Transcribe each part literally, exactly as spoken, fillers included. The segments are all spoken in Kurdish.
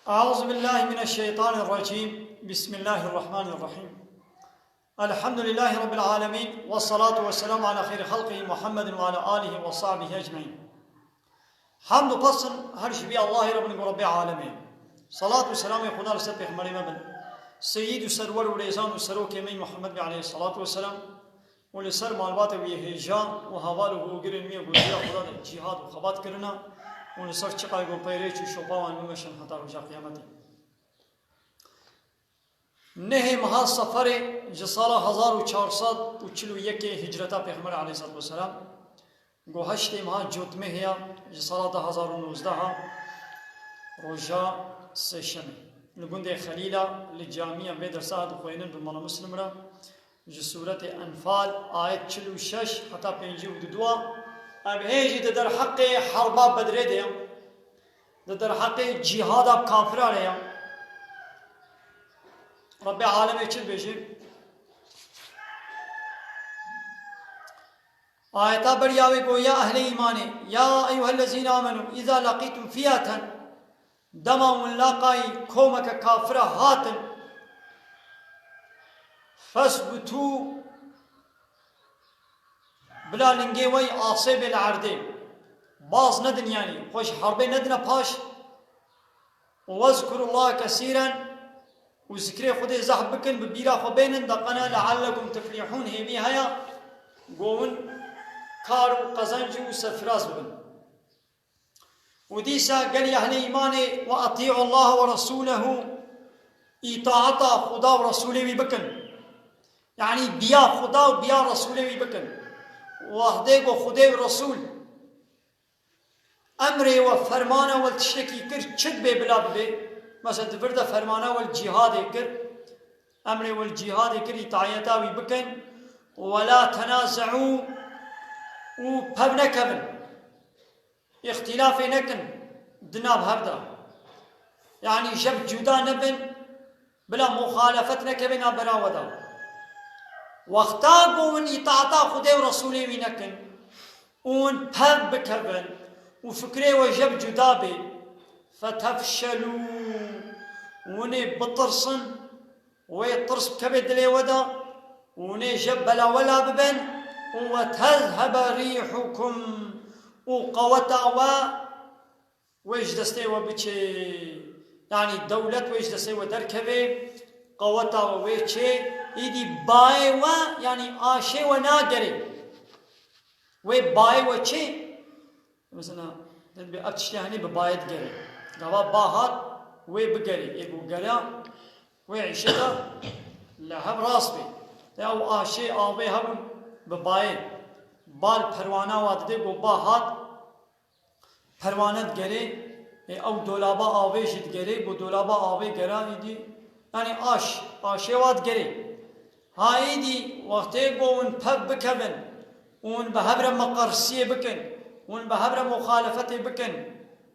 أعوذ بالله من الشيطان الرجيم. بسم الله الرحمن الرحيم. الحمد لله رب العالمين، والصلاة والسلام على خير خلقه محمد وعلى آله وصحبه أجمعين. Hamd û pesn her ji vî Allahê re bin ku Rebbê alemê. Salat û selamê Xuda li ser Pêxemberê me bin. Seyîd û serwer û rêzan û serokê me Muhammed Bey aleyhissalatu vesselam û li ser malbatê wî hêja û heval û hogirên wî ku di riya Xuda de cîhad û xebat kirina û li ser çiqayê ku peyrê çû şopa wan bimeşin heta roja qiyametê. Nehê meha Seferê ji sala hezar û çar sed û çil û yekê hicreta Pêxember aleyhissalatu vesselam, ku heştê meha Cotmehê ya ji sala du hezar û nozdeh a, roja sêşemê, li gundê Xelîla li camiya vê dersa dixwênin bi mala Muslim re, ji sûretê Enfal, ayet çil û şeş heta pêncî û du a. Ev hê jî di derheqê herba Bedrê de ye. Di derheqê cîhada bi kafira re ye. Rebbê alemê çi dibêje? Ayeta beriya wê got, ya ehlê îmanê, ya eyyuhellezîne amenû, îza laqîtum fiyeten, dema hûn laqayî komeke kafira hatin, fesbutû, bila lingê we yî asê bê li erdê. Baz nedin, yanî xwe ji herbê nedine paş. Û wezkurullaha kesîren, û zikrê Xwedê zehf bikin, bi bîra xwe bênin, deqene leallekum tuflihûn, hêvî heye ku hûn kar û qezencî û serfiraz bibin. Û dîsa gelî ehlê îmanê, we etî'u Allaha we resûlehu, îtaeta Xuda û Resûlê wî bikin. Yanî biya Xuda û biya Resûlê wî bikin. Wehdê ku Xwedê û Resûl emrê we, fermana we li tiştekî kir, çi dibê bila bibê? Mesela di vir de fermana we li cîhadê kir, emrê we li cîhadê kir, îtaeta wî bikin. Wela tenaze'û, û pev nekevin. Îxtîlafê nekin di nav hev de. Yanî jeb cuda nebin, bila muxalefet nekeve navbera we de. Wexta ku hûn îtaeta Xwedê û Resûlê wî nekin û hûn pev bikevin û fikrê we jeb cuda bê, fetefşelû, hûn ê bitirsin, wê tirs bikeve dilê we de, û hûn ê jeb bela we la bibin, û we tezhebe rîhukum, û qeweta we, wê ji destê we biçê. Yanî dewlet wê ji destê we derkeve, qeweta we wê çê, îdî bayê we, yanî aşê we nagere. Wê bayê we çê? Mesela, dibê ev tiştê henê bi bayê digere. Gava ba hat, wê bigere. Ê ku gera, wê îşe de li hev rast bê. Te ew aşê avê hebûn bi bayê. Bal perwana wa didê ku ba hat, perwane digerê, ê, ew dolaba avê jî digerê, ku dolaba avê gera îdî, yanî aş, aşê wa digerê. Ha îdî wextê ku hûn pev bikevin, hûn bi hev re meqersiyê bikin, hûn bi hev re muxalefetê bikin,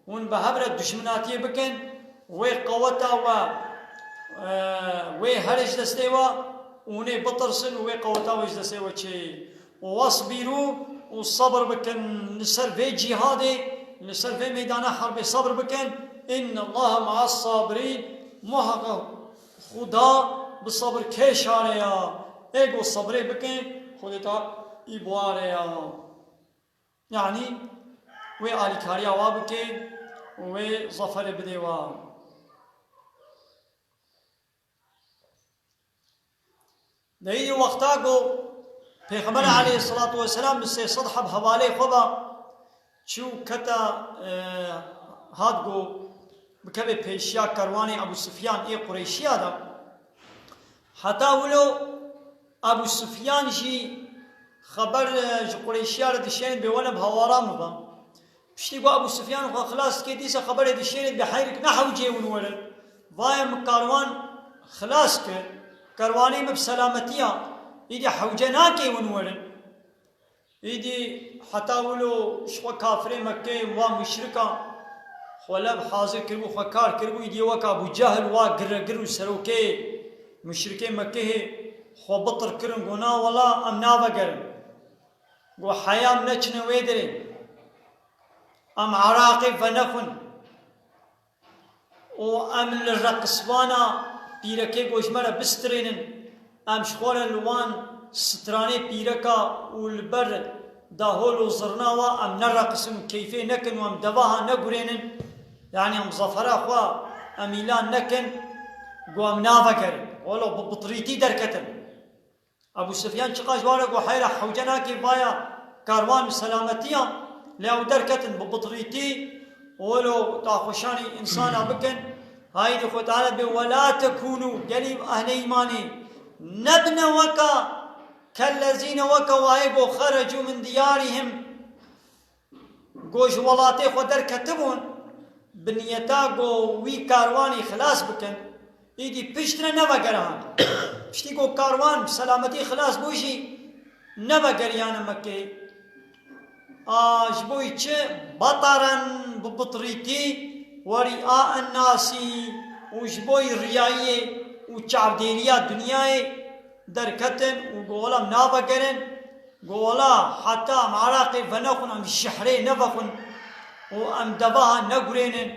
hûn bi hev re dujminatiyê bikin, wê qeweta we, e, wê here ji destê we, hûn ê bitirsin û wê qeweta we ji destê we çê. Û wasbirû, û sebir bikin li ser vê cîhadê, li ser vê meydana herbê sebir bikin. Innallaha ma'as sabirîn, muheqeq Xuda bi sebirkêşan re ya. Ê ku sebrê bike, Xwedê ta î bi wan re ya. Yanî wê alîkariya wa bike û wê zeferê bidê wa. Di wî wexta ku Pêxember aleyhisselatu vesselam bi sê sed heb hevalê xwe ve çû kete, e, hat ku bikeve pêşiya kerwanê Ebû Sufyan ê Qureyşiya de. Heta wilo Ebû Sufyan jî xeber, e, ji Qureyşiya re dişêne bê wele bi hewalan bibe. Piştî ku Ebû Sufyan xwe xilas dike, dîsa xeberê dişêne bê heyrik ne hewcê hûn werin. Vaye min karwan xilas kir, kerwanê min bi selametiya, îdî hewce nake hûn werin. Îdî heta wilo ji xwe kafirê Mekkeyê, wa muşrika xwe lev hazir kiribû, xwe kar kiribû, îdî weka Ebû Cehil wa giregir û serokê muşrikê Mekkeyê xwe bitir kirin, got, na wela em navegerin. Got, heya em neçine wê derê. Em Iraqê venexwin. û em li reqisvana pîrekê ku ji me re bistirênin, em ji xwe re li wan stranê pîreka û li ber dahol û zirna wa em nereqisin û keyfê nekin û em devaha negurênin, yanî em zafera xwe em îlan nekin, ku em navegerin. Welo bi bitirîtî derketin. Ebû Sufyan çiqas ji wan re got, heyra hewce nake vaya karwan bi selametiya, lê ew derketin bi bitirîtî, welo daxweşanî însana bikin. Haydi Xwe Teala bê, "Wela tekûnû", gelî ehlê îmanê, nebine weka kellezîne, weke wayê ku xerecû min diyarihim, ku ji welatê xwe derketibûn, bi niyeta ku wî karwanî xilas bikin, îdî piştre nevegerihan. Piştî ku karwan bi selametî xilas bû jî, nevegeriyane Mekkeyê. A, ji bo yî çi? Betaran, bi bitirîtî, werîa ennasî, û ji bo yî riyayiyê û çavdêriya dinyayê derketin û golam navegerin. Gola heta em Iraqê venexwin, em ji şehrê nevexwin û em devaha negurênin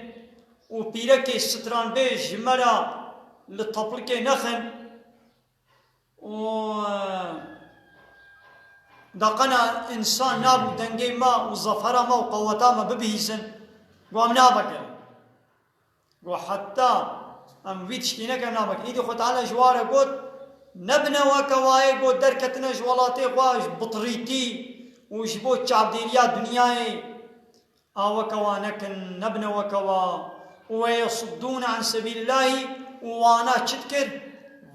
û pîrekê stranbêj ji me re li teplikê nexin û, e, deqena însan nabû dengê me û zafera me û qeweta me bibihîzin, got em navegerin. Got heta em vî tiştî nekin, nabek. Îdî Xwe Teala ji wa re got, nebine weke wayê got derketine ji welatê xwe ji bitirîtî û ji bo çavdêriya dinyayê. A weke wa nekin, nebine weke wa. Û we yesuddûne an sebîlillahî, û wana çi dikir?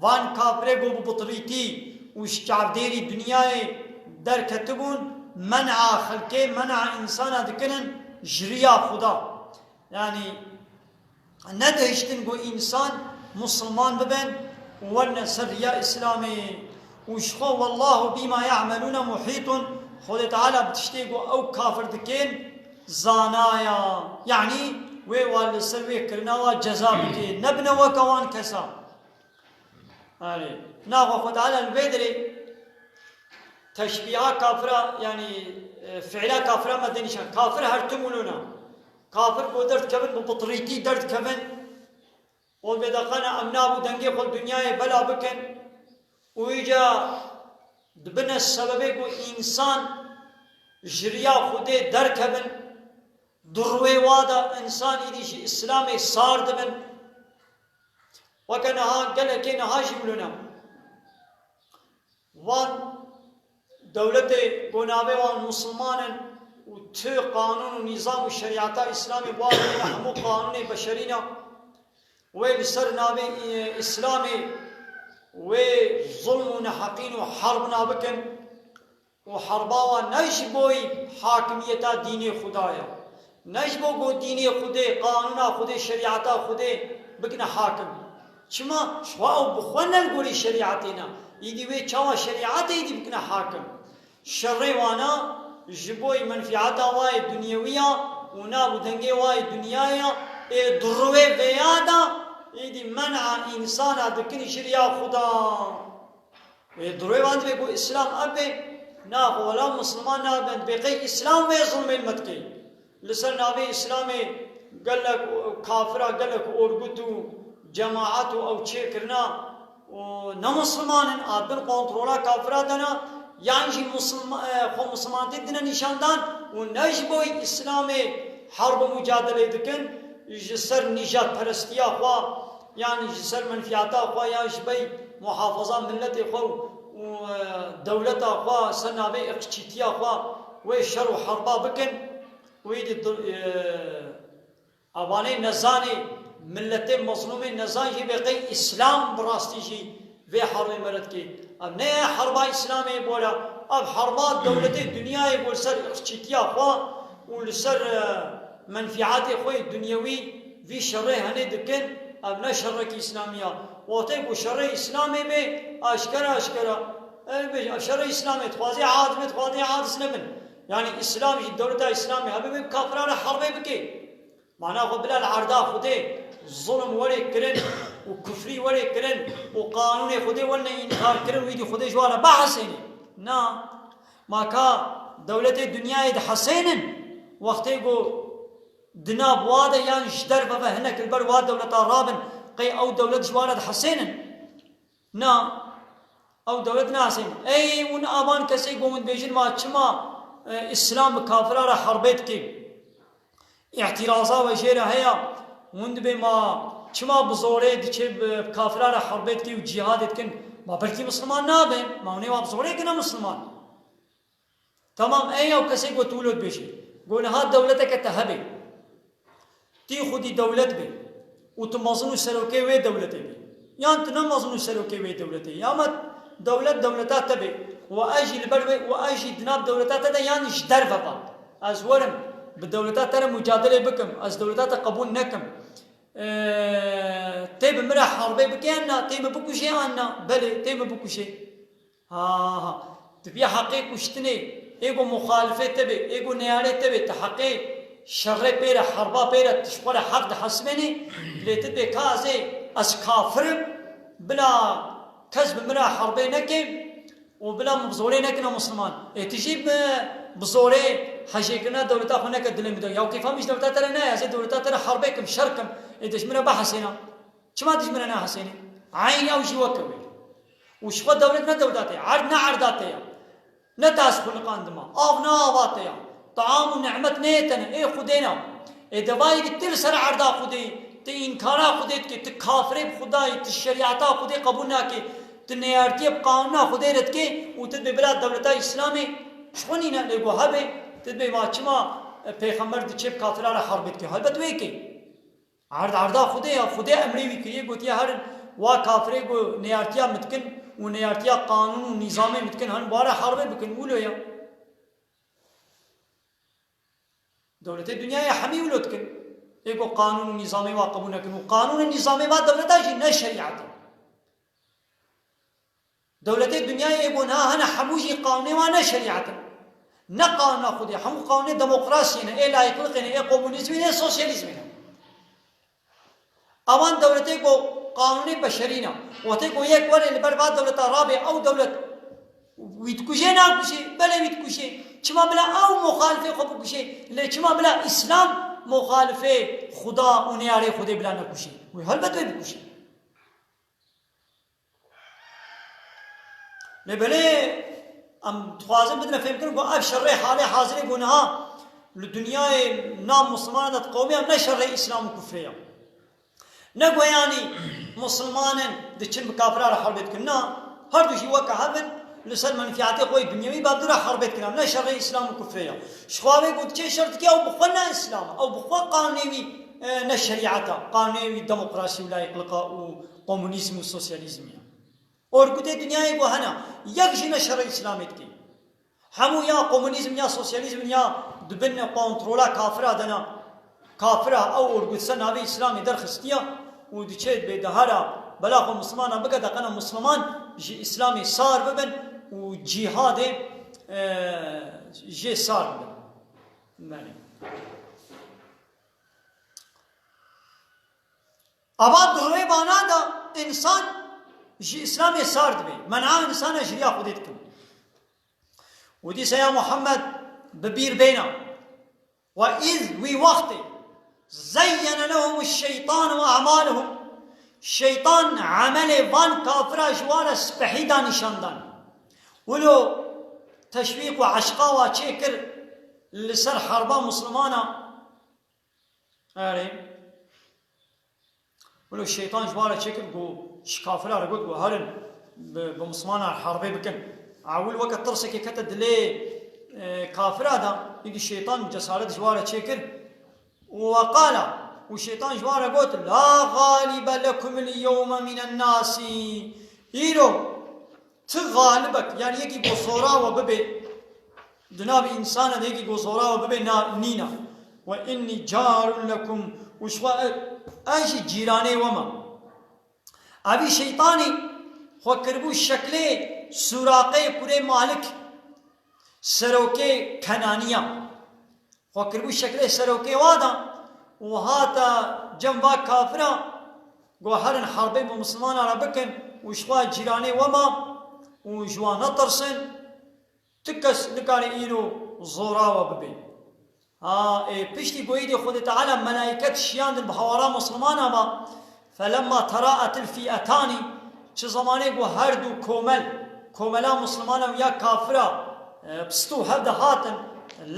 Van kafirê got bi bitirîtî û ji çavdêrî dinyayê derketibûn, men'a xelkê, men'a însana dikirin ji riya Xuda. Yanî nedihiştin ku însan musulman bibin û werine ser riya Îslamê û ji xwe, "Wallahu bîma ya'melûne muhîtun", Xwedê Teala bi tiştê ku ew kafir dikin zanaya. Yanî wê wa li ser wê kirina wa ceza bike. Nebine weke wan kesa. Erê, naxwe Xwe Teala li vê dirê teşbîha kafira, yanî, e, fiîla kafira me dinîşan. Kafir her tim wilo ne. Kafir ku derdikevin, bi bitirîtî derdikevin. Û bêdeqana em nabû dengê xwe li dinyayê bela bikin. Û îca dibine sebebê ku însan ji riya Xwedê derkevin. Di rûyê wa de însan îdî ji Îslamê sar dibin. Weke niha gelekê niha jî wilo ne. Van dewletê ku navê wan Musulman in û tu qanûn û nîzam û şerîeta Îslamê, wan hemû qanûnê beşerî ne. Wê li ser navê, e, Îslamê wê zulm û neheqîn û herb nabikin. Û herba wan ne ji bo hakimiyeta dînê Xuda ye. Ne ji bo ku dînê Xwedê, qanûna Xwedê, şerîeta Xwedê bikine hakim. Çima? Ji xwe ew bi xwe ne li gorî şerîetê ne. Îdî wê çawa şerîetê îdî bikine hakim? Şerê wana ji bo menfîeta wayê dinyewî ya û nav û dengê wayê dinyayê ya, ê di rûyê vêya de îdî men'a însana dikin ji riya Xuda. Wê di rûyê wan divê ku Îslam ebe, na, wela Musulman nabe, divê qey Îslam vê zulmên me dike. Li ser navê Îslamê gelek kafira, gelek orgut û cemaet û ew çêkirina û ne Musulman in, a bin kontrola kafira de ne, yan jî Musulma-, e, xwe Musulmantî dine nîşandan û ne ji bo Îslamê herb û mucadelê dikin, ji ser nîjadperestiya xwe, yan ji ser menfîeta xwe, yan ji bey muhafaza miletê xwe û, e, dewleta xwe, ser navê irqçîtiya xwe, wê şer û herba bikin. Wî di, e, evanê nezanê, miletê mezlûmê nezan jî bê qey Îslam bi rastî jî vê herbê me re dikê. Ev ne herba Îslamê bore, ev herba dewletê dinyayê bû li ser irqçîtiya xwe û li ser, e, menfîetê xwe yê dinyewî vî şerê henê dikin, ev ne şerekî Îslamî ya. Wextê ku şerê Îslamê bê, aşkera, aşkera, ev bê, şerê Îslamê dixwazê hadis bê, dixwazê hadis nebin. Yanî Îslam jî dewleta Îslamê hebe bê, bi kafiran re herbê bike. Mana xwe bila li erda Xwedê zulm werê kirin û kufrî werê kirin û qanûnê Xwedê werine înkar kirin, wî dî Xwedê ji wan re bihesênê. Na, ma ka dewletê dinyayê dihesênin, wextê ku di nav wa de yan ji derve ve hinek li ber wa dewleta rabin, qey ew dewlet ji wa re dihesênin? Na, ew dewlet nahesênin. Ey hûn avan kesê ku hûn dibêjin ma çima, e, Îslam bi kafira re herbê dike? Îtîraza we jê re heye, hûn dibê ma çima bi zorê diçe bi kafira re herbê dike û cîhadê dikin? Ma belkî misliman nabin, ma hûn ê wa bi zorê kine misliman. Tamam, ey ew kesê ku tu wilo dibêjî, ku niha dewleteke te hebe. Tî xwedî dewlet be û tu mezin û serokê wê dewletê bî. Yan tu ne mezin û serokê wê dewletê yî, ama dewlet dewleta te be û ez jî li ber wê û ez jî di nav dewleta te de yan ji derve ve. Ez werim bi dewleta te re mucadelê bikim, ez dewleta te qebûl nekim. Ee, tê bi min re herbê bike yan na, tê min bikuje yan na? Belê, tê min bikuje. Ha, ha. Tu bî heqê kuştinê, ê ku muxalifê te bê, ê ku neyarê te bê, tu heqê şerê pê re, herba pê re, tu ji xwe re heq dihesibênî, lê tu dibê ka ez ê, ez kafir im, bila kes bi min re herbê neke û bila min bi zorê nekine misliman. Ê tu jî bi, bi zorê hejêkirina dewleta xwe neke dilê min de. Ya kêfa min ji dewleta te re nayê, ez ê dewleta te re herbê kim, şer kim, ê tu ji min re bihesêna. Çima tu ji min re nahesênî? Eynî ew jî weke wê. Û ji xwe dewlet ne dewleta te ye, erd ne erda te ye. Ne te ez xuliqandima, av ne ava te ye. Team û nimet ne yê te ne, ê Xwedê ne. Ê devayê ki tu li ser erda Xwedê, tu înkara Xwedê dikê, tu kafirê bi Xwedayî, tu şerîeta Xwedê qebûl nakê, tu neyartiyê bi qanûna Xwedê re dikê û tu dibê bila dewleta Îslamê ji xwe nîne, lê ku hebe, tu dibê ma çima, e, pêxember diçe bi kafira re herbê dike? Helbet wê kê. Erd erda Xwedê ya, Xwedê emrê wî kiriye, gotiye herin wa kafirê ku neyartiya min dikin û neyartiya qanûn û nîzamê min dikin, herin wa re herbê bikin, wilo ya. Dewletê dinyayê hemî wilo dikin. Ê ku qanûn û nîzamê wa qebûl nekin û qanûn û nîzamê va dewleta jî ne şerîet e. Dewletê dinyayê ê ku niha hene hemû jî qanûnê wan ne şerîet in. Ne qanûna Xwedê, hemû qanûnê demokrasiyê ne, ê layîqliqê ne, ê komunîzmê ne, ê sosyalîzmê ne. Ewan dewletê ku qanûnê beşerî ne. Wextê ku yek were li ber va dewleta rabe, ew dewlet wî dikuje nakuje? Belê wî dikuje. Çima bila ew muxalifê xwe bikuje? Lê çima bila Îslam muxalifê Xuda û neyarê Xwedê bila nekuje? Wî helbet wê bikuje. Lê belê em dixwazin bidine fêmkirin ku ev şerê halê hazirê ku niha li dinyayê nav Mislimanan de diqewime ne şerê Îslam û kufrê ye. Ne ku yanî Misliman in diçin bi kafira re herbê dikin. Na, her du jî weke hev in li ser menfîatê xwe yê dinyewî bi hev du re herbê dikin. Ev ne şerê Îslam û kufrê ye. Ji xwe wê ku diçe şer dike ew bi xwe ne Îslam e. Ew bi xwe qanûnê wî, e, ne şerîet e. Qanûnê wî demokrasî û layîqliqa û komunîzm û sosyalîzm e. Orgutê dinyayê ku hene, yek jî ne şerê Îslamê dike. Hemû ya komunîzm ya sosyalîzm ya di bin kontrola kafira de ne. Kafira ew orgut ser navê Îslamê derxistiye û diçe dibê dihera bela xwe Mislimana bike, deqena Misliman ji Îslamê sar bibin û cîhadê, e, jê sar bibin. Belê. Ava di rê vana de însan ji Îslamê sar dibe. Mena însana ji riya Xwedê dikin. Û dîsa ya Muhammed bi bîr bêne. Ve îz wî wextê zeyyene lehum şeytan ve emalehum. Şeytan emelê van kafira ji wan re spehî da nîşan dan. Wilo teşwîq û eşqa wa çêkir li ser herba Muslimana. Erê. Wilo şeytan ji wan re çêkir, got, ji kafira re got, got, herin bi, bi Muslimana re herbê bikin. Ewil weke tirsekê kete dilê, e, kafira de, îdî şeytan cesaret ji wan re çêkir. Û weqala, û şeytan ji wan re got, "La galibe lekumul yewme minen nasi." Îro Ti galibek, yani yekî ku zora we bibe, di navê însana de yekî ku zora we bibe na, nîna. Ve innî carun lekum, û ji xwe e-, ez jî cîranê we me. Evî şeytanî xwe kiribû şeklê Suraqê kurê Malik, serokê Kenaniya. Xwe kiribû şeklê serokê wa da û hate cem va kafira, got, herin herbê bi Mislimana re bikin û ji xwe cîranê we ma û ji wan netirsin, ti kes nikare îro zora we bibê. Ha, ê, piştî ku êdî Xwedê Teala melayket şiyandin bi hawara Muslimana ma, felemma tera'etil fî'etanî, çi zemanê ku her du komel, komela Muslimana û ya kafira, e, pistû hevdi hatin,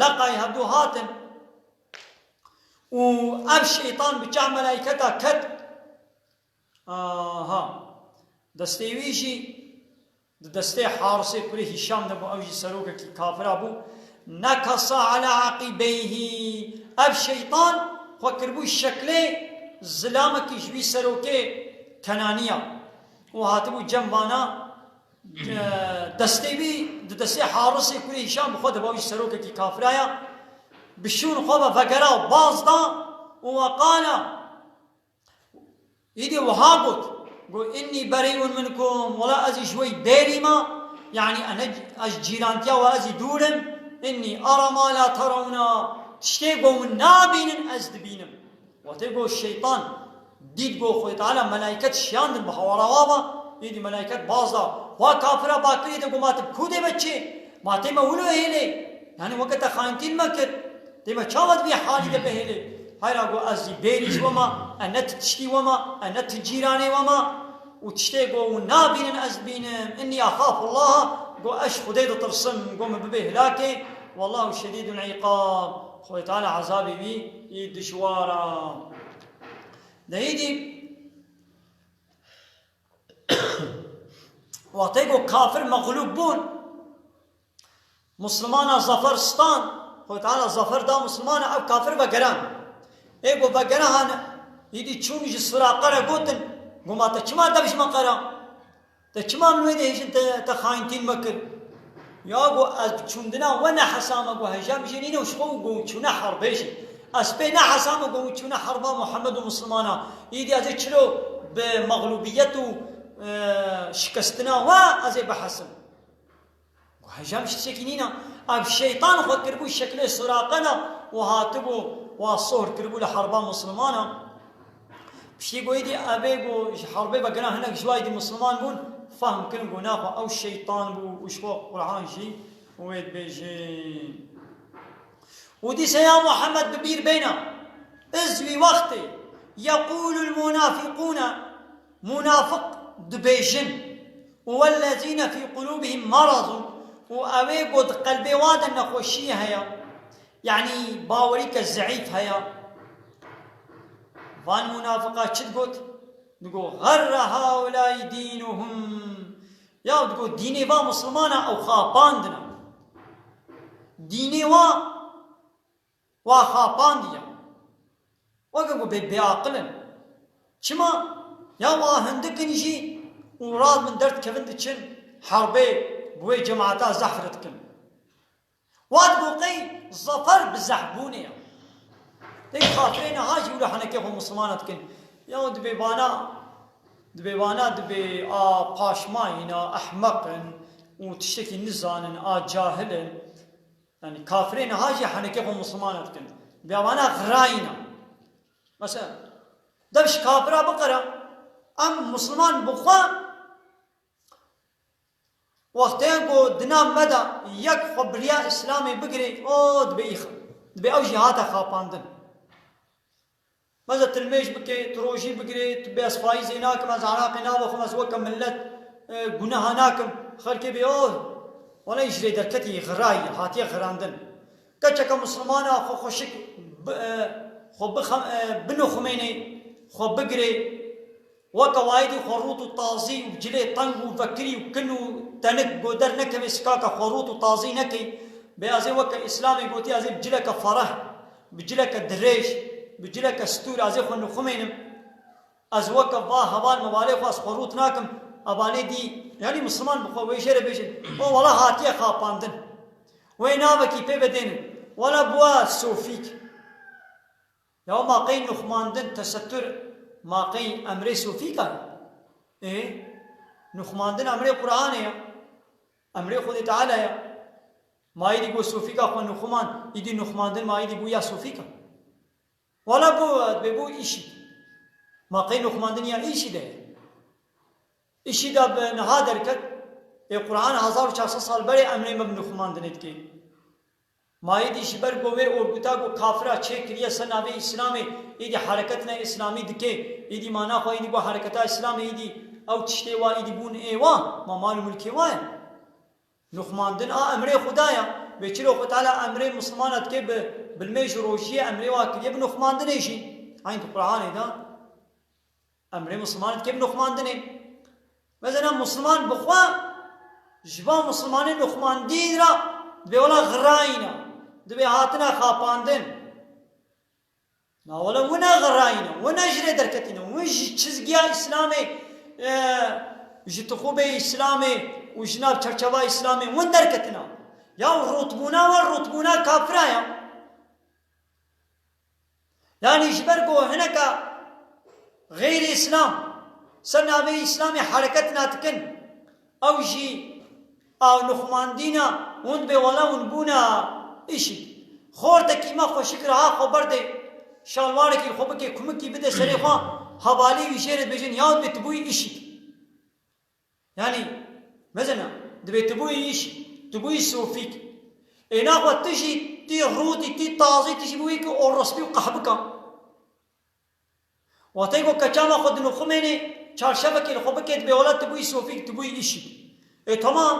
leqayî hevdu hatin, û ev şeytan bi çav melayketa ket, aha, destê wî jî di destê Harisê kurê Hîşam de bû, ew jî serokekî kafira bû. Nekesa ala eqîbeyhî. Ev şeytan xwe kiribû şeklê zilamekî ji wî serokê Kenaniya û hatibû cem vana, e, destê wî di destê Harisê kurê Hîşam bi xwe de bû, ew jî serokekî kafira ya. Bi şûn xwe ve vegera û baz da û weqala. Îdî wiha got, got, "Innî berî'un minkum, wela ez jî ji we bêrî me, yanî ez, ez ji cîrantiya we ez jî dûr im, innî ara ma la terawna, tiştê ku hûn nabînin ez dibînim." Wextê ku şeytan dît ku Xwedê Teala melayket şiyandin bi hawara wa ve, îdî melayket baz da, wa kafira bakirê de got, "Ma tu bi ku dê me çê? Ma tê me wilo hêlê? Yanî weke te xayintî li me kir." Dê me çawa di vî halî de bihêlê? Heyra got, "Ez jî bêrî ji we me, e ne ti tiştî we me, e ne ti cîranê we me. Û tiştê got hûn nabînin ez dibînim. Innî exafullaha, got ez ji Xwedê ditirsim, got min bibê hilakê. Wallahu şedîdul îqab." Xwedê Teala ezabê wî yî dijwar a. De îdî, wextê got kafir mexlûb bûn, Muslimana zafer stan, Xwedê Teala zafer da Muslimana, ev kafir vegeran. Ê ku vegerahane, îdî çûn ji Suraqe re gotin, got, "Ma te çima dev ji me qera? Te çima min wê dihêjin te, te xayintîn me kir?" Ya got, "Ez bi çûndina we nehesa me, got hejam jê nîne û ji xwe got çûne herbê jî. Ez pê nehesa me, got çûne herba Muhammed û Muslimana. Îdî ez ê çilo bi mexlûbiyet û, e, şikestina we ez ê bihesim." Got, "Hejam ji tiştekî nîne." Ev şeytan xwe kiribû şeklê Suraqe de û hatibû wa sohr kiribû li herba Muslimana. Piştî got, "Îdî ev ê got ji herbê vegeran hinek ji wa îdî Musliman bûn, fehm kirin got naxwe ew şeytan bû û ji xwe Quran jî wê dibêjin." Û dîsa ya Muhammed bi bîr bêne, iz wî wextê yeqûlul munafiqûne, munafiq dibêjin, û wellezîne fî qulûbihîm merazun, û ew ê ku di qelbê wan de nexweşiyê heye, yanî bawerîke zeîf heye. Van munafiqa çi digot? Digot, "Xerre haulâi dînuhum." Ya digot, dînê va Muslimana ew xapandine. Dînê wa Wa xapandiye. Weke ku bê, bêaqil in. Çima? Ya wa hindik in jî û radibin derdikevin diçin herbê bi wê cemaeta zehf re dikin. Wa digo qey zafer bi zehfbûnê ye. Tê kafirê niha jî wilo henekê xwe Muslimana dikin. Ya dibê vana, dibê vana dibê a paşmayîn a, ehmeq in û tiştekî nizanin a, cahil in. Yanî kafirê niha jî henekê xwe Muslimana dikin. Bi wana xirayîna. Mesela, dev ji kafira biqere, em Musliman bi xwe wextê ku di nav me de yek xwe biriya Îslamê bigirê, o, dibê îx-, dibê ew jî hate xapandin. Meze tilmêj bike, tu rojî bigirê, tu bê ez faîzê nakim, ez eraqê navexwim, ez weke milet, e, guneha nakim. Xelkê bê, oh, wele ji rê derketî, xirayî, hatiye xirandin. Keçeke Muslimana xwe xweşik bi-, e, xwe bixem-, e, binixumênê, xwe bigirê. Weke wayîdî xwe rût û tazî û cilê teng û vekirî û kin û tenik go dernekevê sikaka xwe rût û tazî nekey. Bê ez ê weke Îslamê gotî, ez ê bi cileke fereh, bi cileke dirêj, bi cileke stûr, ez ê xwe nixumênim. Ez weke va heval mevalê xwe ez xwe rût nakim. Evanê dî, yanî Misliman bi xwe wê jê re bêjin, o wela hatiye xapandin. Wê navekî pê vedênin. Wela bûa sofîk. Ya ma qey nuxmandin, tesettur, ma qey emrê sofîka ye? Ê, nuxmandin emrê Qur'anê ye. Emrê Xwedê Teala ye. Ma îdî got sofîka xwe nuxumand, îdî nuxmandin ma îdî bûya sofîka. Wala bû, bê bû îşîd. Ma qey nuxmandin ya îşîde ye? Îşîda bi niha derket, ê Qur'an hezar û çar sed sal berê emrê me bi nuxmandinê dike. Ma êdî ji ber ku vê orguta ku kafira çêkiriye ser navê Îslamê, êdî hereketine Îslamî dike, êdî ma naxwe êdî ku hereketa Îslamê êdî ew tiştê wa êdî bûn ê wa, ma mal û milkê wa ye. Nuxmandin a emrê Xuda ya. Vê çiro Xwe Teala emrê Mislimana dike bi, bi limêj û rojiyê emrê wa kiriye bi nuxmandinê jî. Eyn di Qur'anê de. Emrê Misliman dike bi nuxmandinê. Mesela Misliman bi xwe ji van Mislimanê nuxmandîn re dibê wela xirayîne, dibê hatine xapandin. Na wele wina xirayîne, wina ji rê derketîne, win ji çizgiya Îslamê, e, ji tixûbê Îslamê û ji nav çerçeva Îslamê win derketina. Ya rûtbûna we rûtbûna kafira ya. Yanî ji ber ku hineka xeyrî Îslam ser navê Îslamê hereket nadikin, ew jî a nuxmandîna hûn dibê wela hûn bûna îşîd. Xortekî me xweşik reha xwe berdê, şalwarekî li xwe bike, kumikî bide serê xwe, hevalî wî jê re dibêjin, ya dibê tu bûyî îşîd. Yanî, mesela, dibê tu bûyî îş, tu bûyî sofîk. Ê naxwe tu jî, tî rûtî, tî tazî, tu jî bûyî ki orosbî û qehbika. Watey ku keça me xwe dinixumênê, çarşevekê li xwe bike, dibê wela tu bûyî sofîk, tu bûyî îşî. Ê temam,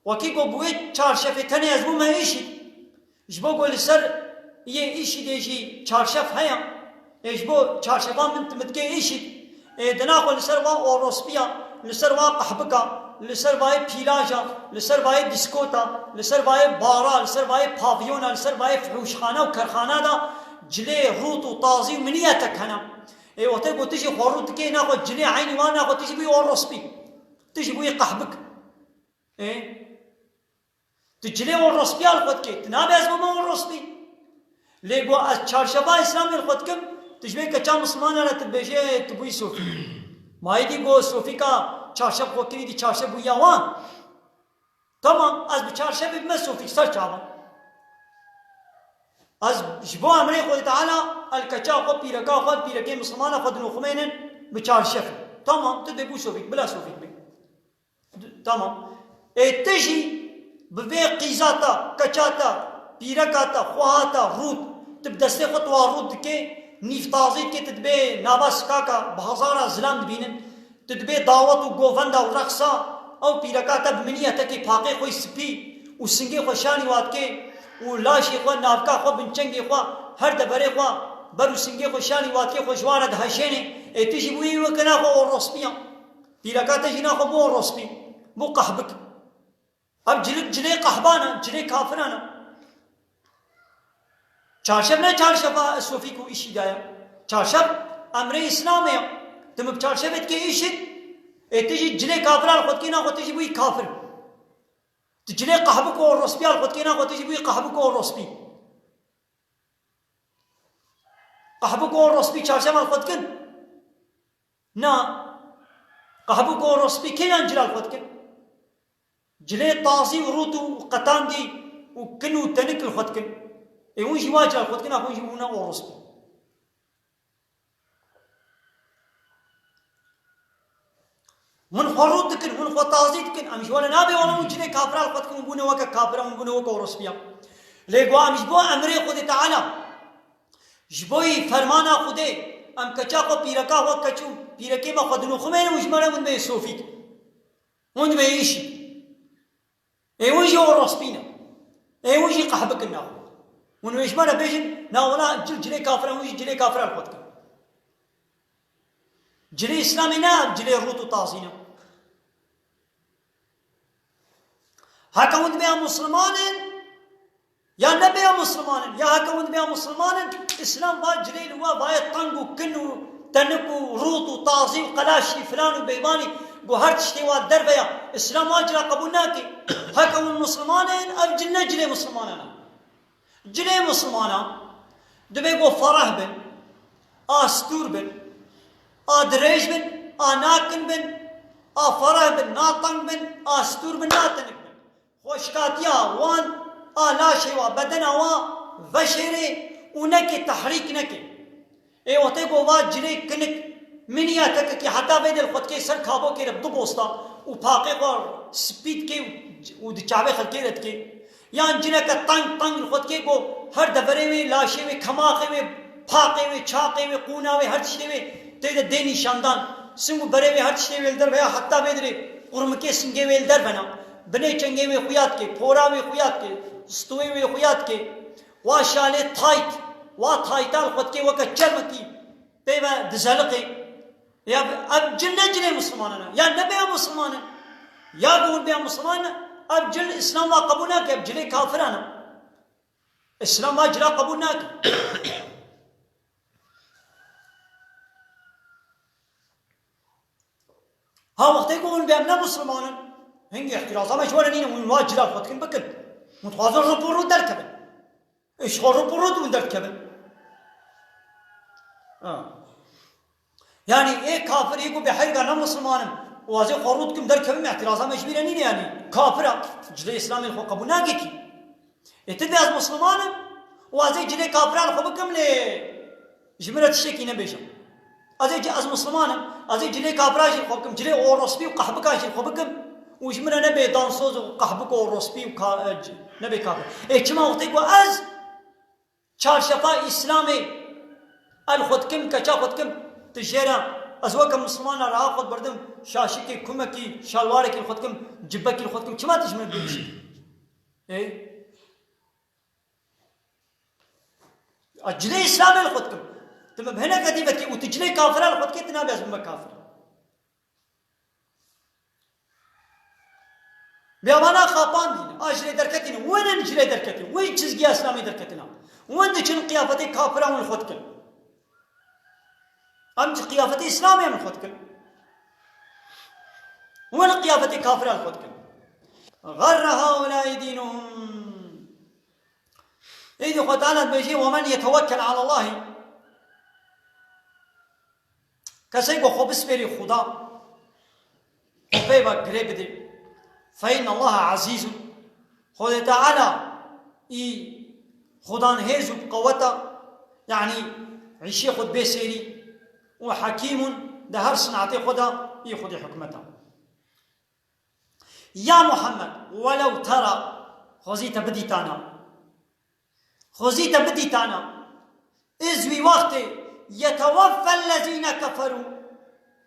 wekî ku bi wê çarşevê tenê ez bûme îşî. Ji bo ku li ser yê îşîdê jî çarşef heye, ê ji bo çarşevan min tu min dikê îşîd, ê di naxwe li ser va orospiya, li ser va qehbika, li ser vayê pîlaja, li ser vayê dîskota, li ser vayê bara, li ser vayê pavyona, li ser vayê fihûşxana û kerxana de cilê rût û tazî û minîyetek hene. Ê wextê ku tu jî xwe rût dikê naxwe cilê eynî wan naxwe tu jî bûyî orospî. Tu jî bûyî qehbik. Ê? Tu cilê orospiya li xwe dikê. Tu nabe ez bûme orospî. Lê go ez çarşeva Îslamê li xwe dikim, tu ji vê keça Mislimana re tu dibêjê tu bûyî sofî. Ma êdî go sofîka çarşev xwe kirî, dî çarşev bûya wan. Tamam, ez bi çarşevê bime sofîk ser çavan. Ez ji bo emrê Xwedê Teala el keça xwe, pîreka xwe, pîrekê Mislimana xwe dinoxumênin bi çarşev. Tamam, tu dê bû sofîk, bila sofîk bê. Tamam. Ê te jî bi vê qîza te, keça te, pîreka te, xweha te rût, tu bi destê xwe tu wa rût dikê, nîv tazî dikê, tu dibê nava sikaka, bi hezara zilam dibînin, tu dibê dawet û govenda û reqsa, ew pîreka te bi miniyetekê paqê xwe spî û singê xwe şanî wa dikê û laşê xwe, navka xwe, binçengê xwe, her deverê xwe, ber û singê xwe şanî wa dikê, xwe ji wa re dihejênê, ê tu jî bûyî weke naxwe orospiya. Pîreka te jî naxwe bû orospî, bû qehbik. Ev cilik cilê qehban e, cilê kafiran e. Çarşev ne çarşeva sofîk û îşî de ye. Çarşev emrê Îslamê ye. Tu min bi çarşevê dikê îşîd, ê tu jî cilê kafiran li xwe dikê naxwe tu jî bûyî kafir. Tu cilê qehbik û orospiya li xwe dikê naxwe tu jî bûyî qehbik û orospî. Qehbik û orospî çarşevan li xwe dikin? Na. Qehbik û orospî kêyan cila li xwe dikin? Cilê tazî û rût û qetandî û kin û tenik li xwe dikin. Ê hûn jî wa cila li xwe dikin, a hûn jî hûn ne orospî. Hûn xwe rût dikin, hûn xwe tazî dikin. Em ji we re nabê wele hûn cilê kafira li xwe dikin, hûn bûne weke kafira, hûn bûne weke orospiya. Lê go em ji bo emrê Xwedê Teala, ji bo yî fermana Xwedê, em keça xwe, pîreka xwe, keç û pîrekê me xwe dinoxumênin û ji me re hûn bê sofîk. Hûn dibê îşî. Ê hûn jî orospî ne. Ê hûn jî qehbik in naxwe. Hûn wê ji me re bêjin, na wela cil cilê kafir e, hûn jî cilê kafir e li xwe dikin. Cilê Îslamê ne, cilê rût û tazî ne. Heke hûn dibe ya Musliman in, ya nebe ya Musliman in, ya heke hûn dibe ya Musliman in, Îslam va cilê li we vaye teng û kin û tenik û rût û tazî û qelaşî filan û beyvanî, ku her tiştê wa derve ya. Îslam wa cila qebûl nake. Heke hûn Musliman in, ev cil ne cilê Muslimanan e. Cilê Muslimana dibe ku fereh bin, a stûr bin, a dirêj bin, a nakin bin, a fereh bin, nateng bin, a stûr bin, natenik bin. Xweşkatiya wan, a laşê wa, bedena wa veşêrê û neke tehrîk neke. Ê wextê ku va cilê kinik miniya tekekî heta vê dê li xwe dikê ser kabokê re bi du bosta û paqê xwe spî dikê û, û di çavê xelkê re dikê. Yan cineke teng teng li xwe dikê ku her deverê wê, laşê wê, kemaxê wê, paqê wê, çaqê wê, qûna wê, her tiştê wê tê de dê nîşandan. Sing û berê wê, her tiştê wê li derve ya heta vê dirê qurmikê singê wê li derve na. Binê çengê wê xuya dikê, pora wê xuya dikê, stûyê wê xuya dikê. Wa şalê tayt, wa tayta li xwe dikê weke çermikî pê ve dizeliqê. Ya ev cil ne cilê Mislimanan e. Ya nebe ya Misliman e. Ya bi hûn bê ya Misliman e. Ev cil Îslam wa qebûl nake, ev cilê kafiran e. Îslam wa cila qebûl nake. Ha wextê ku hûn bê em ne Misliman in, hingî îhtiraza me ji we re nîne, hûn wa cila xwe dikin bikin. Hûn dixwazin rû bi rû derkevin. Ji xwe rû bi rû hûn derdikevin. Ha. Yanî ê kafir ê ku bê heyga ne Misliman im û ez ê xwe rû dikim derkevim, îhtiraza me ji wî re nîne yanî. Kafir e, cilê Îslamê li xwe qebûl nake kî. Ê tu dibê ez Misliman im û ez ê cilê kafiran li xwe bikim lê ji min re tiştekî nebêjin. Ez ê ci-, ez Misliman im, ez ê cilê kafira jî li xwe bikim, cilê orospî û qehbika jî li xwe bikim û ji min re nebê dansoz û qehbik û orospî û ka-, e, ci-, nebê kafir. Ê çima wextê ku ez çarşefa Îslamê el xwe dikim, keça xwe dikim, tu jê re ez weke Misliman re reha xwe dibirdim, şaşikê, kumekî, şalwarekî li xwe dikim, cibekî li xwe dikim, çima tu ji min re bibişî? Ê? A cilê Îslamê li xwe dikim. Tu min bi hineke dî vekî û tu cilê kafira li xwe dikê, tu nabê ez bime kafir. Bê vana xapandîn, a cilê derketîn, win in cilê derketîn, win çizgiya Îslamê derketina. Win diçin qiyafetê kafira win li xwe dikin. Em ji qiyafetê Îslamê em li xwe dikin. Win qiyafetê kafira li xwe dikin. Xerre haulâi dînuhum. Êdî Xwe Teala dibêjê, "Ve men yetewekkel alallahî." Kesê ku xwe bispêrî Xuda û pê ve girê bidê. Fe innallaha ezîzun. Xwedê Teala î Xudan hêz û bi qewet e, yanî îşê xwe dibê sêrî û hekîmun di her sinatê xwe de î Xwedê hikmet e. Ya Muhammed, welew tera, xwezî te bidîtana. Xwezî te bidîtana. Iz wî wextê yeteweffellezîne keferû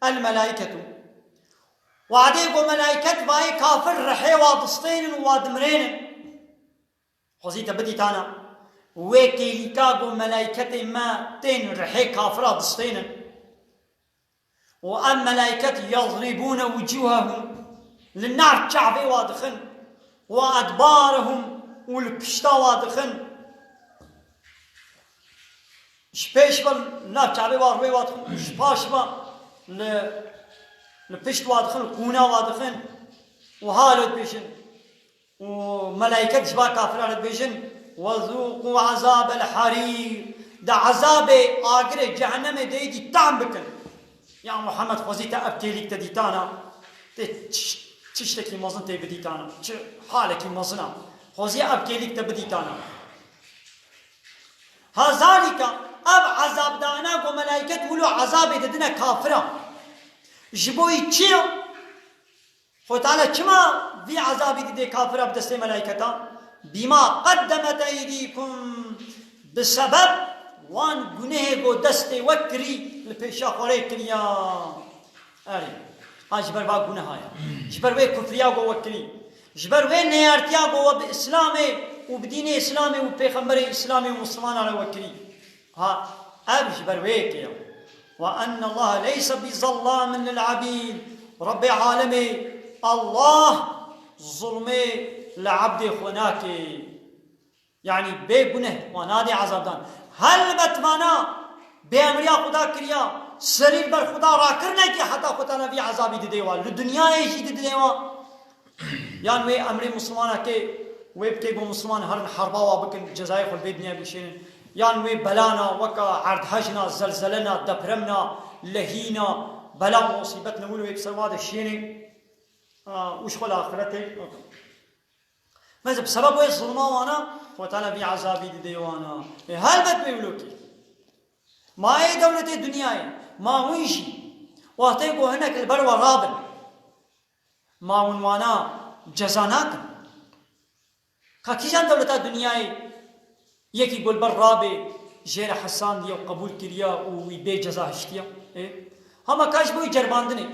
el melâiketu. Wadê ku melaiket vayê kafir rihê wa distênin û wa dimirênin. Xwezî te bidîtana. Wê kêlîka ku melaiketê me tên rihê kafira distênin. Û em melaiket yezrîbûne wucûhehum, li nav çavê wa dixin, û edbarehum, û li pişta wa dixin. Ji pêş ve li nav çavê wa rûyê wa dixin, û ji paş ve li, li pişt wa dixin, li qûna wa dixin, û halo dibêjin. Û melaiket ji ba kafiran re dibêjin, "Wezûqû ezabel harîr." De ezabê agirê cehennemê de êdî tam bikin. Ya Muhammed, xwezî te ev kêlîk te dîtana, tê çi, çi tiştekî mezin tê bidîtana, çi halekî mezin a. Xwezî ev kêlîk te bidîtana. Hazalika, ev ezabdana ku melaiket wilo ezabê didine kafira. Ji bo yî çi ye? Xwe Teala çima vî ezabî didê kafira bi destê melaîketan? Bîma qeddemet eydîkum, bi sebeb wan gunehê ku destê we kirî li pêşa xwe rê kiriya. Erê, ha ji ber va guneha ye. Ji ber wê kufriya ku we kirî. Ji ber wê neyartiya ku we bi Îslamê û bi dînê Îslamê û pêxemberê Îslamê û Mislimana re we kirî. Ha, ev ji ber wê yekê ye. Ve ennallaha leyse bi zellamin lil abîd. Rebbê alemê, Allah zulmê li ebdê xwe nake. Yanî bê guneh wan nadê ezabdan. Helbet vana bêemriya Xuda kiriya, serî li ber Xuda rakirine ki heta Xwe Teala vî ezabî didê wan. Li dinyayê jî didê wan. Yan wê emrê Mislimanekê wê bikê ku Misliman herin herba wa bikin, cezayê xwe li vê dinyayê bişênin. Yan wê belana weka erdhejna, zelzelena, depremna, lehîna, bela û musîbet li wir wê bi ser wa de şênê, a, û ji xwe li axiretê. Mesela bi sebeb wê zilma wana, Xwe Teala vî ezabî didê wana. Ê, helbet wê wilo kê. Ma ê dewletê dinyayê, ma hûn jî, wextê ku hinek li ber we rabin, ma hûn wana ceza nakin? Ka kîjan dewleta dinyayê yekî ku li ber rabê jê re hesandiye û qebûl kiriye û wî bê ceza hiştiye? Ê? Hema ka ji bo wî ceribandinê.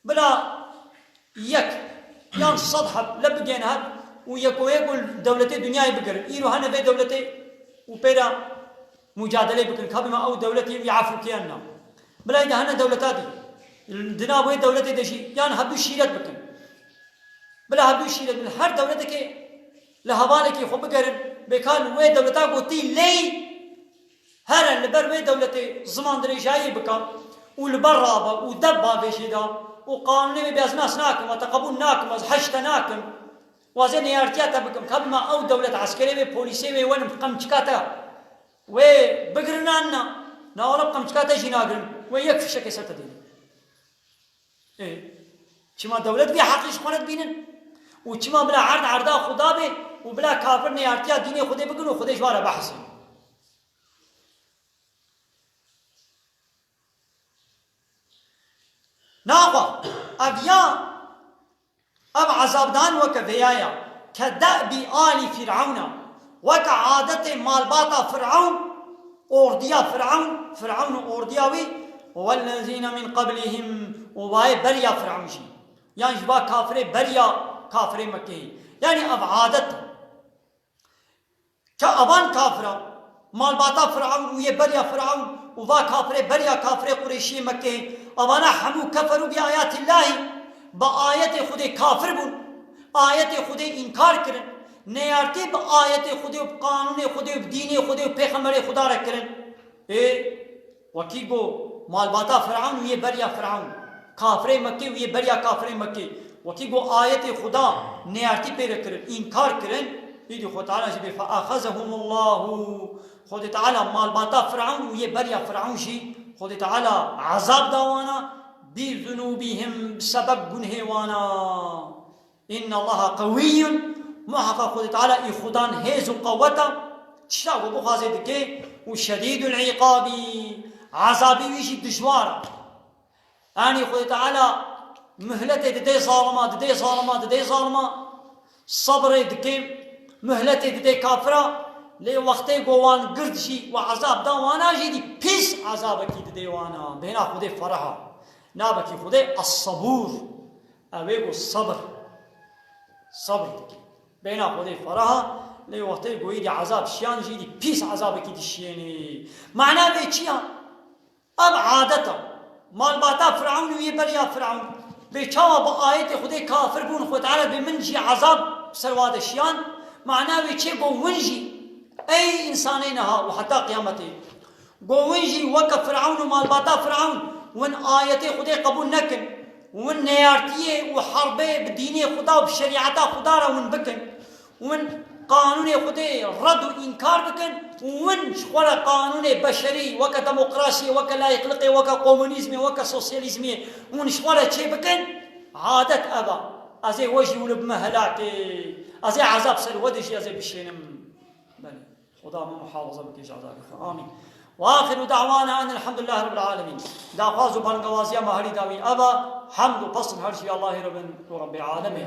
Bila yek yan sed heb le bigên hev û yeko yek û dewletê dinyayê bigirin. Îro hene vê dewletê û pê re mucadelê bikin. Ka bima ew dewletê wî efû kiyan na. Bila de hene dewleta dî. Di nav wê dewletê de jî yan hevdû şîret bikin. Bila hevdû şîret bikin. Her dewletekê li hevalekî xwe bigerin. Bê ka li wê dewleta gotî lê here li ber wê dewletê ziman dirêjayî bike û li ber rabe û deb bavêjê de û qanûnê wê bê ez nas nakim, ez te qebûl nakim, ez hej te nakim, ez ê neyartiya te bikim. Ka bima ew dewlet eskerê wê, polîsê wê werin qemçika te wê bigirin an na? Na wele qemçika te jî nagirin. Wê yek fişekê ser te dênin. Ê, çima dewlet vî heqî ji xwe re dibînin? Û çima bila erd erda Xuda bê û bila kafir neyartiya dînê Xwedê bikin û Xwedê ji wan re behsê? Naxwe, ev ya, ev ezabdan weke vêya ya, ke de'bî alî Fîr'ewna, weke adetê malbata Fîr'ewn, ordiya Fîr'ewn, Fîr'ewn û ordiya wî, wellezîne min qeblihim, û wayê beriya Fîr'ewn jî. Yan ji va kafirê beriya kafirê Mekkeyê. Yanî ev adet e. Ke evan kafira, malbata Firaun û yê beriya Firaun û va kafirê beriya kafirê Qurêşiyê Mekkeyê, evana hemû keferû bi ayatillahî, bi ayetê Xwedê kafir bûn, ayetê Xwedê înkar kirin, neyartî bi ayetê Xwedê û bi qanûnê Xwedê û bi dînê Xwedê û pêxemberê Xweda re kirin. Ê, wekî got, malbata Firaun û yê beriya Firaun, kafirê Mekkê û yê beriya kafirê Mekkê, wekî got ayetê Xuda neyartî pê re kirin, înkar kirin, îdî Xwedê Teala jî bê, "Feexezehumullahu." Xwedê Teala malbata Firaun û yê beriya Firaun jî Xwedê Teala ezab da wana, "Bi zunubihim", bi sebeb gunhê wana. Inna Allaha qewiyyun, muheqeq Xwedê Teala î Xudan hêz û qeweta, tişta ku bixwaze dike, û şedîdul îqabî, ezabê wî jî dijwar e. Yanî Xwedê Teala muhletê dide zalima, dide zalima, dide zalima, sebrê dike, muhletê dide kafira, lê wextê ku wan gird jî û ezab da wana jî dî pîs ezabekî dide wana. Bêhna Xwedê fereh e. Navekî Xwedê Es-Sebûr. Ew ê ku sebir, sebir dike. Bêhna Xwedê fereh e, lê wextê ku êdî ezab şiyan jî dî pîs ezabekî dişiyênê. Mana vê çi ya? Ev adet e. Malbata Firaun û yê beriya Firaun. Bê çawa bi ayetê Xwedê kafir bûn, Xwedê Teala bê min jî ezab ser wa de şiyan. Mana vê çi? Ku win jî, ey însanê niha û heta qiyametê, Go win jî weke Firaun û malbata Firaun, win ayetê Xwedê qebûl nekin, win neyartiyê û herbê bi dînê Xuda û bi şerîeta Xuda re win bikin, win qanûnê Xwedê red û înkar bikin û win ji xwe re qanûnê beşerî weke demokrasiyê, weke layîqliqê, weke komunîzmê, weke sosyalîzmê win ji xwe re çê bikin, adet ev e. Ez ê we jî wilo bime helakê. Ez ê ezab ser we de jî ez ê bişênim. Belê. Xuda me muhafaza bike ji ezabê xwe. Amîn. Ve axiru da'wana enil hamdülillahi rabbil alemin. Daxwaz û bangewaziya me herî dawî ev e. Hemd û pesn her jî Allahê re bin û Rebbê alemê.